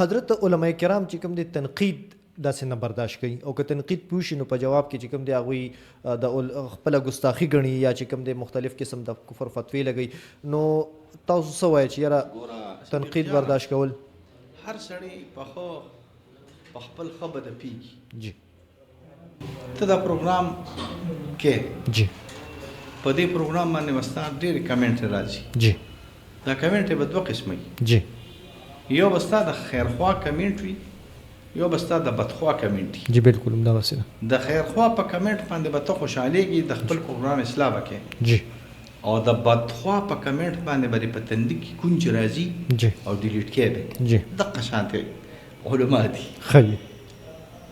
حضرت علماء کرام چې کوم دی تنقید داسې نه برداشت کوي او که تنقید پوه شي نو په جواب کې چې کوم دی هغوی د خپله ګستاخي ګڼي یا چې کوم دی مختلف قسم د کفر فتوی لګوي، نو تاسو څه وایئ چې یاره تنقید برداشت کول؟ هر سړی په ښه په خپل ښه بده پیږي. جی. ته دا پروګرام کې جی. په دې پروګرام باندې به ستا ډېرې کمنټ راځي. جی. دا کمنټ به دوه قسمه وي. جی. یو به ستا د خیرخوا کمنټ وي، یو به ستا د بدخوا کمنټ وي. جی بالکل همدغسې ده. د خیرخوا په کمنټ باندې به ته خوشحالېږي، د خپل پروګرام اصلاح به کوې. جی. او د بدخوا په کمنټ باندې به دې په تندي کې کونج راځي جی. او ډیلیټ کوې به. جی. دقه شانتې علما دي. ښه جي.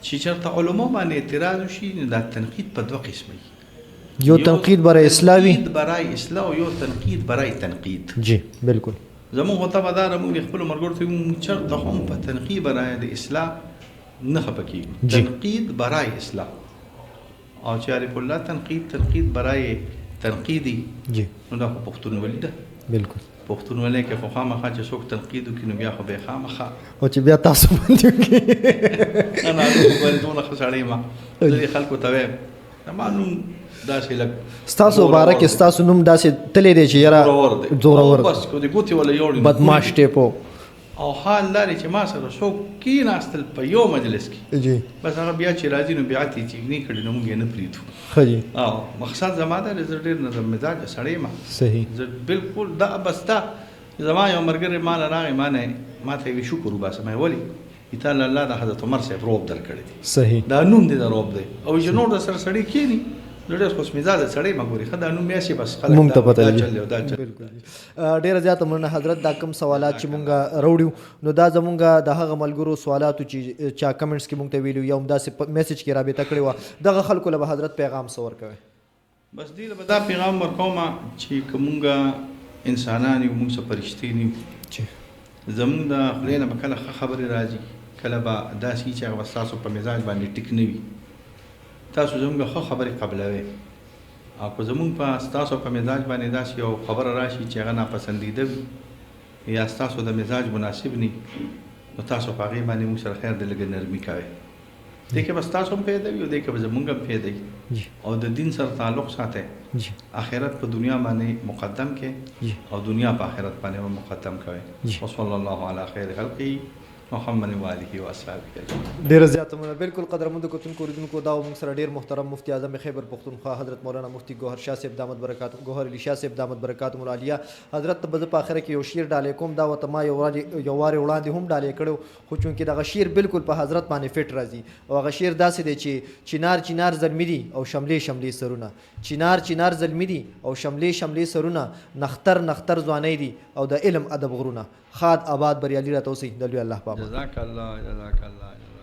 چې چېرته علماء باندې اعتراض وشي نو دا تنقید په دوه قسمه وي. یو تنقید برای اصلاح وي. تنقید برای اصلاح او یو تنقید برای تنقید. جی بالکل. زموږ خو طبع دا ده، موږ خپلو ملګرو ته وایو، موږ چېرته هم په تنقید برای د اصلاح نه خفه کېږو. تنقید برای اصلاح او چې عارف الله تنقید تنقید برای تنقیدي، نو دا خو پښتونولي ده. بالکل. پښتونولۍ کې خو خامخا چې څوک تنقید وکړي نو بیا خو به خامخا او چې بیا تاسو باندې وکړي. نه نه، زه خو ګورې دومره ښه سړی یم، زه دې خلکو ته وایم زما نوم داسې لږ ستاسو باره کې ستاسو نوم داسې تللی دی چې یاره زورور دی. زورور او بس که د ګوتې ولا یوړي نو بدمعاش ټیپ و. او حال دا دی چې ما سره څوک کېناستل په یو مجلس کې، بس هغه بیا چې راځي نو بیعت یې چې نه کړي نو موږ یې نه پرېږدو. ښه جي. او مقصد زما دا دی، زه ډېر نرم مزاجه سړی یم. زه بالکل دا بس دا زما یو ملګری ما له راغی، ما نه ما ته یې ویل شکر وباسه. ما یې ولې؟ وی تا له الله د حضرت عمر صاحب روب درکړی دی. دا نوم دی د روب دی. او چې نور د سره سړی کښېني، زه ډېر خوش مزاجه سړی یم، ګورې ښه دا نوم مې هسې بس خلک مونږ ته پته دا لګي. چل دی او دا چل. بالکل جی. ډېره زیاته مننه حضرت. دا کوم سوالات چې مونږ راوړي وو نو دا زمونږ د هغه ملګرو سوالاتو چې چا کمنټس کې مونږ ته ویلي وو یا همداسې په میسج کې رابطه کړې وه، دغه خلکو له به حضرت پیغام څه ورکوي؟ بس دې له به دا پیغام ورکوم چې که مونږ انسانان یو، مونږ څه فرشتې نه یو، زمونږ د خولې نه به کله ښه خبرې راځي، کله به داسې وي چې هغه به ستاسو په مزاج باندې ټیک نه وي. تاسو زمونږ ښه خبرې قبلوئ او که زمونږ په ستاسو په مزاج باندې داسې یو خبره راشي چې هغه ناپسندیده وي یا ستاسو د مزاج مناسب نه وي، نو تاسو په هغې باندې موږ سره خیر دی لږه نرمي کوئ. دې کې به ستاسو هم فایده وي او دې کې به زمونږ هم فایده وي. او د دین سره تعلق ساتئ، آخرت په دنیا باندې مقدم کړئ او دنیا په آخرت باندې هم مقدم کوئ. وصلی الله علی خیر خلقه محمد و آله و اصحابه اجمعین. ډېره زیاته مننه. بالکل قدرمندو کتونکو اوریدونکو، دا و موږ سره ډېر محترم مفتي اعظم خیبر پښتونخوا حضرت مولانا مفتي ګوهر شاه صاحب دامت برکات، ګوهر علي شاه صاحب دامت برکاتهم العالیه. حضرت ته به زه په اخره کې یو شعر ډالۍ کوم، دا ورته ما یو وارې وړاندې هم ډالۍ کړی و، خو چونکې دغه شعر بالکل په حضرت باندې فټ راځي او هغه شعر داسې دی چې چنار چنار زلمي دي او شملې شملې سرونه، چنار چنار زلمي دي او شملې شملې سرونه، نختر نختر ځوانۍ دي او د علم ادب غرونه. ښاد آباد بریالي راته اوسئ د لوی الله په امان. جزاک الله، جزاک الله، جزاک الله.